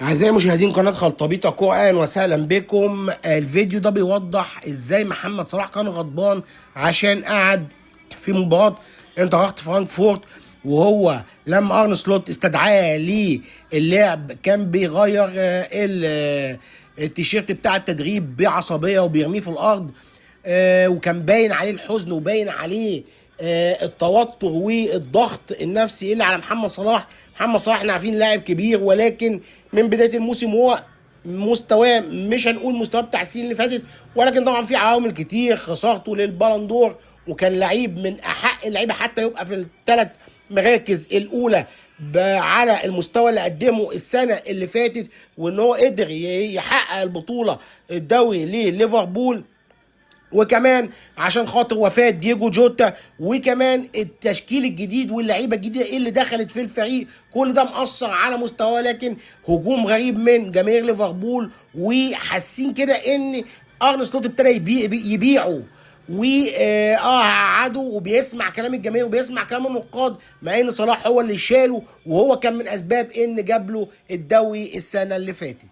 أعزائي مشاهدين قناة خلطبيطة كو، أهلا وسهلا بكم. الفيديو ده بيوضح إزاي محمد صلاح كان غضبان عشان قعد في مباراة انتراخت فرانكفورت، وهو لما أرن سلوت استدعاه للعب كان بيغير التيشيرت بتاع التدريب بعصبية وبيرميه في الأرض، وكان باين عليه الحزن وباين عليه التوتر والضغط النفسي اللي على محمد صلاح. محمد صلاح احنا عارفين لاعب كبير، ولكن من بداية الموسم هو مستواه مش هنقول مستواه بتاع السنين اللي فاتت، ولكن طبعا في عوامل كتير، خسارته للبالندور، وكان لعيب من احق اللعيبة حتى يبقى في الثلاث مراكز الاولى على المستوى اللي قدمه السنة اللي فاتت، وان هو قدر يحقق البطولة الدوري لليفربول، وكمان عشان خاطر وفاة دييجو جوتا، وكمان التشكيل الجديد واللعيبة الجديدة اللي دخلت في الفريق، كل ده مأثر على مستواه. لكن هجوم غريب من جماهير ليفربول، وحاسين كده ان ارن سلوت ابتدى يبيعه و قعدة، وبيسمع كلام الجماهير وبيسمع كلام النقاد، مع ان صلاح هو اللي شاله وهو كان من اسباب ان جاب له الدوري السنة اللي فاتت.